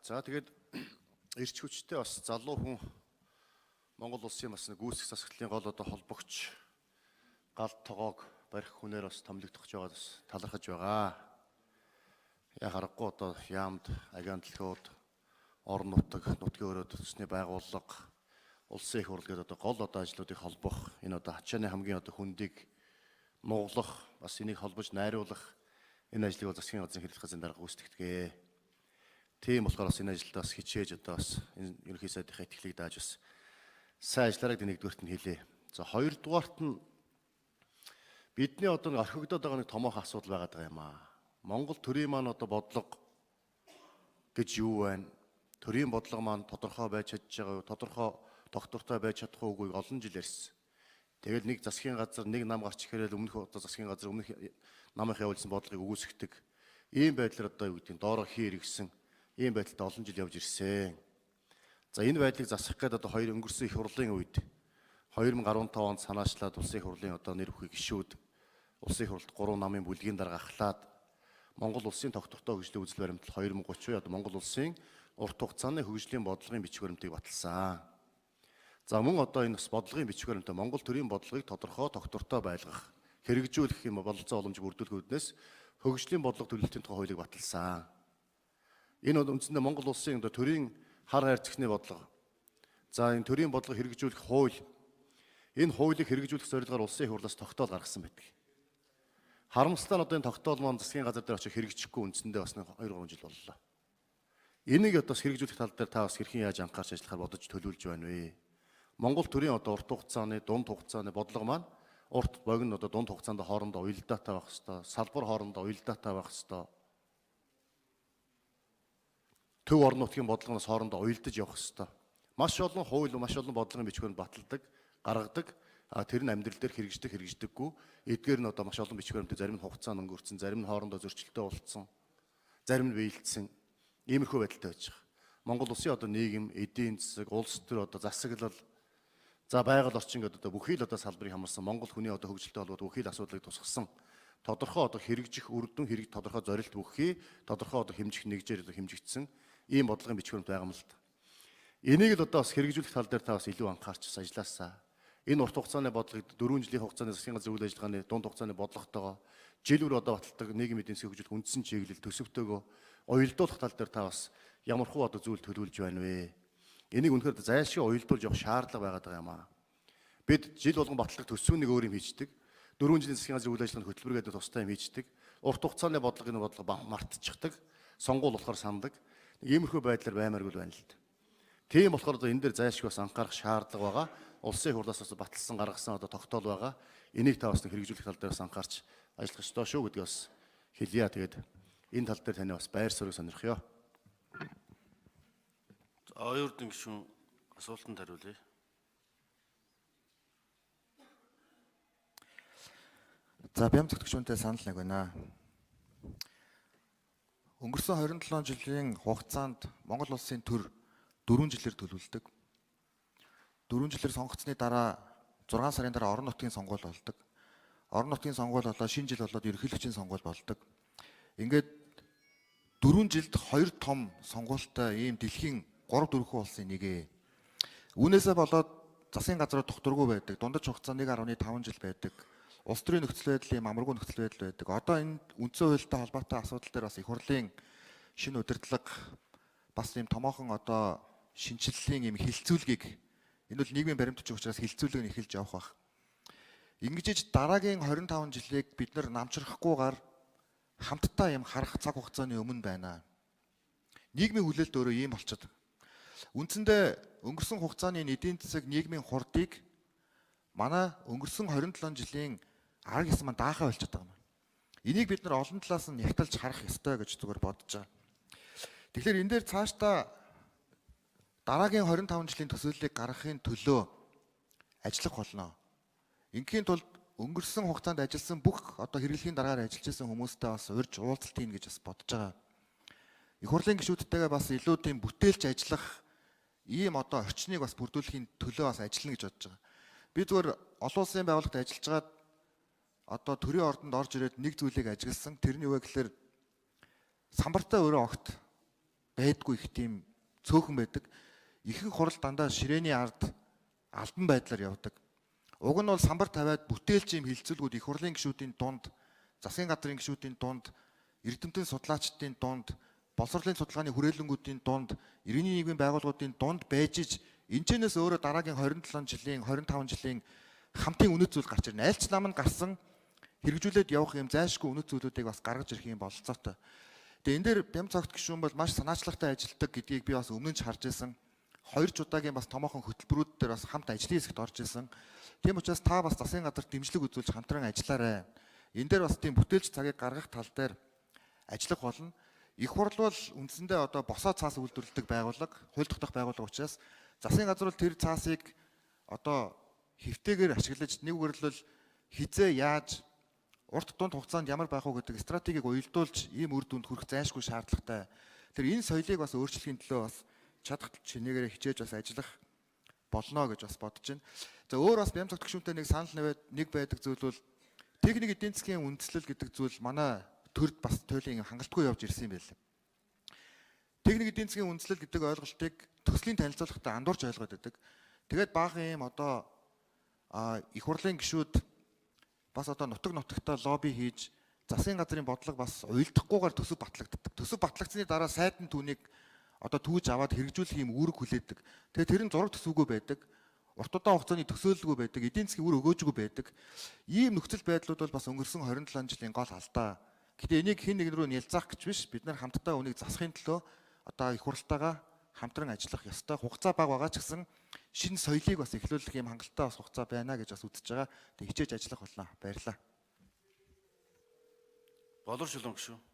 За, тэгээд эрч хүчтэй бас залуу хүн, Монгол улсын бас нэг гүйцэх засаглалын гол одоо холбогч гал тогоог барих хүнээр бас томилогдох гэж байгаа, бас талархаж байгаа. Яа харахгүй, одоо яамд, агаан дэлхүүд, орон нутаг, нутгийн өрөө төсний байгууллага, улсын их хурл гэдэг одоо гол одоо ажлуудыг холбох, энэ одоо ачааны хамгийн одоо хүндийг нуглах, бас энийг холбож найруулах энэ ажлыг бол засгийн газрын хэрэглэх газрын дарга гүйцэтгэдэг. Тийм болохоор бас энэ ажилдаа бас хичээж, одоо бас энэ ерөнхий сайдынхаа итгэлийг дааж бас сайн ажиллаарай гэдэг нэгдүгээрт нь хэлье. За, хоёрдугаарт нь бидний одоо нэг орхигдоод байгаа нэг томоохон асуудал байгаад байгаа юм аа. Монгол төрийн маань одоо бодлого гэж юу байна? Төрийн бодлого маань тодорхой байж чадж байгаа юу? Тодорхой тогтвортой байж чадах уугүйг олон жил ярьсан. Тэгэл нэг засгийн газар, нэг нам гарч ирэхээр өмнөх одоо засгийн газар, өмнөх намынх явуулсан бодлогыг үгүйсгдэг. Ийм байдлаар одоо юу гэдэг нь доороо хий хэрэгсэн. Ийм байдалтай олон жил явж ирсэн. За, энэ байдлыг засах гээд одоо хоёр өнгөрсөн их хурлын үед 2015 онд санаачлаад улсын их хурлын одоо нэр бүхий гишүүд улсын их хурлд 3 намын бүлгийн дарга ахлаад Монгол улсын тогтвортой хөгжлийн үзэл баримтлал 2030 одоо Монгол улсын урт хугацааны хөгжлийн бодлогын бичиг баримтыг баталсан. За, мөн одоо энэ бас бодлогын бичиг баримтаа Монгол төрийн бодлогыг тодорхой тогтвортой байлгах, хэрэгжүүлэх юм бололцоо боломж бүрдүүлэх үүднээс хөгжлийн бодлого төлөвлөлтийн тухай хуулийг баталсан. Энэ бол үндсэндээ Монгол улсын одоо төрийн хар хайрцагны бодлого. За, энэ төрийн бодлого хэрэгжүүлэх хууль, энэ хуулийг хэрэгжүүлэх зорилгоор улсын их хурлаас тогтоол гаргасан байдаг. Харамсалтай нь одоо энэ тогтоол маань засгийн газар дээр очиж хэрэгжихгүй үндсэндээ бас 2 3 жил боллоо. Энийг одоо бас хэрэгжүүлэх тал дээр та бас хэрхэн яаж анхаарч ажиллахаар бодож төлөвлөж байна вэ? Монгол төрийн одоо урт хугацааны, дунд хугацааны бодлого маань урт богино, одоо дунд хугацаанд хоорондоо уялдаатай байх хэвээр, салбар хоорондоо уялдаатай байх хэвээр. Төв орон нутгийн бодлогоноос хоорондоо уялдаж явах хэвээр. Маш олон хууль, маш олон бодлогын бичгээр баталдаг, гаргадаг. А тэр нь амьдрал дээр хэрэгждэг, хэрэгждэггүй. Эдгээр нь одоо маш олон бичгээр баримттай, зарим нь хугацаа нь өнгөрцөн, зарим нь хоорондоо зөрчилтэй болцсон, зарим нь биелдсэн. Иймэрхүү байдалтай байж байгаа. Монгол улсын одоо нийгэм, эдийн засаг, улс төр, одоо засаглал, за байгаль орчин гэдэг одоо бүхий л одоо салбарыг хамарсан, Монгол хүний одоо хөгжилтэй холбоотой бүхий л асуудлыг тусгасан тодорхой одоо хэрэгжих үр дүн хэрэг, тодорхой зорилт бүхий тодорхой одоо хэмжих нэгжээр одоо хэмжигдсэн ийм бодлогын бичвэр байгаа юм л та. Энийг л одоо бас хэрэгжүүлэх тал дээр та бас илүү анхаарч бас ажилласаа. Энэ урт хугацааны бодлогыг 4 жилийн хугацааны засгийн газрын үйл ажиллагааны дунд хугацааны бодлоготойгоо жил бүр одоо баталдаг нийгмийн эдийн засгийн хөгжил үндсэн чиглэл төсөвтөөгөө уялдуулах тал дээр та бас ямар хуу одоо зүйл төлөвлөж байна вэ? Энийг үнэхээр зайлшгүй уялдуулж явах шаардлага байгаад байгаа юм аа. Бид жил болгон баталдаг төсвөө нэг өөр юм хийждэг. 4 жилийн засгийн газрын үйл ажиллагааны хөтөлбөр гэдэг тустай юм хийждэг. Урт хугацааны бодлогын бодлого мартчихдаг. Сонгуул болохоор сандаг. Нэг иймэрхүү байдлаар баймааргүй л байна л да. Тийм болохоор одоо энэ дээр зайлшгүй бас анхаарах шаардлага байгаа. Улсын хурлаас бас баталсан, гаргасан одоо тогтоол байгаа. Энийг та бас хэрэгжүүлэх тал дээр бас анхаарч ажиллах ёстой шүү гэдгийг бас хэлье. Тэгээд энэ тал дээр таны бас байр суурийг сонирхъё. За, оюун гишүүн асуултанд хариулъя. За, бям зүтгэгчүүнтэй санал нэг байна. Өнгөрсөн 27 жилийн хугацаанд Монгол улсын төр 4 жилээр төлөвлөдөг. 4 жилээр сонгогдсны дараа 6 сарын дараа орон нутгийн сонгуул болдог. Орон нутгийн сонгуул болоод шинэ жил болоод ерөнхийлөгчийн сонгуул болдог. Ингээд 4 жилд 2 том сонгуультай ийм дэлхийн 3 4 улсын нэг ээ. Үүнээсээ болоод засгийн газрууд тогтворгүй байдаг. Дундаж хугацаа 1.5 жил байдаг. Улс төрийн нөхцөл байдал ийм амаргүй нөхцөл байдал байдаг. Одоо энэ үндсэн хуультай холбоотой асуудал дээр бас их хурлын шинэ удирдлага бас ийм томоохон одоо шинэчлэлийн ийм хилцүүлгийг, энэ бол нийгмийн баримт бичиг учраас хилцүүлэг нь эхэлж явах бах. Ингэж иж дараагийн 25 жилийг бид нар намчрахгүйгээр хамтдаа юм харах цаг хугацааны өмнө байна. Нийгмийн хүлээлт өөрөө ийм болчиход. Үндсэндээ өнгөрсөн хугацааны эдийн засаг, нийгмийн хурдыг манай өнгөрсөн 27 жилийн арга ёс маань даахаа болчиход байгаа юм. Энийг бид нар олон талаас нь нягталж харах ёстой гэж зүгээр бодож байгаа. Тэгэхээр энэ дээр цаашдаа дараагийн 25 жилийн төсөөллийг гаргахын төлөө ажиллах болно. Ингийн тулд өнгөрсөн хугацаанд ажилласан бүх одоо хэрэглэхийн дараагаар ажиллаж исэн хүмүүстэй бас урьж уулзалт хийнэ гэж бас бодож байгаа. Их хурлын гишүүдтэйгээ бас илүү тийм бүтээлч ажиллах ийм одоо орчныг бас бүрдүүлэхийн төлөө бас ажиллана гэж бодож байгаа. Би зүгээр олон улсын байгууллагад ажиллаж байгаад одоо төрийн ордонд орж ирээд нэг зүйлийг ажигласан. Тэр нь юу вэ гэхээр самбартай өөрөө огт байдгүй их тийм цөөхөн байдаг. Ихэнх хурал дандаа ширээний ард албан байдлаар явдаг. Уг нь бол самбар тавиад бүтээлч юм хилцүүлгүүд их хурлын гишүүдийн дунд, засгийн газрын гишүүдийн дунд, эрдэмтэн судлаачдын дунд, боловсролын судалгааны хүрээлэнгүүдийн дунд, иргэний нийгмийн байгууллагуудын дунд байж иж энэчнээс өөрөө дараагийн 27 жилийн, 25 жилийн хамтын үнэт зүйл гарч ирнэ. Аль ч нам нь гарсан хэрэгжүүлээд явах юм зайлшгүй үнэт зүйлүүдийг бас гаргаж ирэх юм бололцоотой. Тэгээ энэ дээр Бямцогт гишүүн бол маш санаачлагтай ажилладаг гэдгийг би бас өмнө нь ч харж байсан. Хоёр ч удаагийн бас томоохон хөтөлбөрүүд дээр бас хамт ажлын хэсэгт орж исэн. Тийм учраас та бас засгийн газарт дэмжлэг үзүүлж хамтран ажиллаарай. Энэ дээр бас тийм бүтээлч цагийг гаргах тал дээр ажиллах болно. Их хурл бол үндсэндээ одоо босоо цаас үйлдвэрлэдэг байгууллага, хууль тогтоох байгууллага учраас засгийн газар бол тэр цаасыг одоо хэвтэйгээр ашиглаж нэг үгэрлэл хизээ яаж урт дунд хугацаанд ямар байх уу гэдэг стратегийг уялдуулж ийм үр дүнд хүрэх зайлшгүй шаардлагатай. Тэр энэ соёлыг бас өөрчлөхийн төлөө бас чадах чинээгээр хичээж бас ажиллах болно гэж бас бодож байна. За өөр бас бямцогт гишүүнтэй нэг санал нэвэд нэг байдаг зүйл бол техник эдийн засгийн үндслэл гэдэг зүйл манай төрд бас туйлын хангалтгүй явж ирсэн юм байл. Техник эдийн засгийн үндслэл гэдэг ойлголтыг төслийн танилцуулгатай андуурч ойлгоод байдаг. Тэгээд баахан юм одоо их хурлын гишүүд бас одоо нутаг нутагтаа лобби хийж засгийн газрын бодлого бас уялдахгүйгээр төсөв батлагддаг. Төсөв батлагдсаны дараа сайд нь түүнийг одоо түүж аваад хэрэгжүүлэх юм үүрэг хүлээдэг. Тэгээ тэр нь зураг төсөвгүй байдаг. Урт удаан хугацааны төсөөлөлгүй байдаг. Эдийн засгийн үр өгөөжгүй байдаг. Ийм нөхцөл байдлууд бол бас өнгөрсөн 27 жилийн гол алдаа. Гэтэ энийг хэн нэгэн рүү нялзаах гэж биш. Бид нар хамтдаа үнийг засахын төлөө одоо их хуралтайгаа хамтран ажиллах ёстой. Хугацаа бага байгаа ч гэсэн шинэ соёлыг бас эхлүүлэх юм хангалттай бас хугацаа байна гэж бас үзэж байгаа. Тэг хичээж ажиллах болно. Баярлалаа. Болор шулуун гишүүн.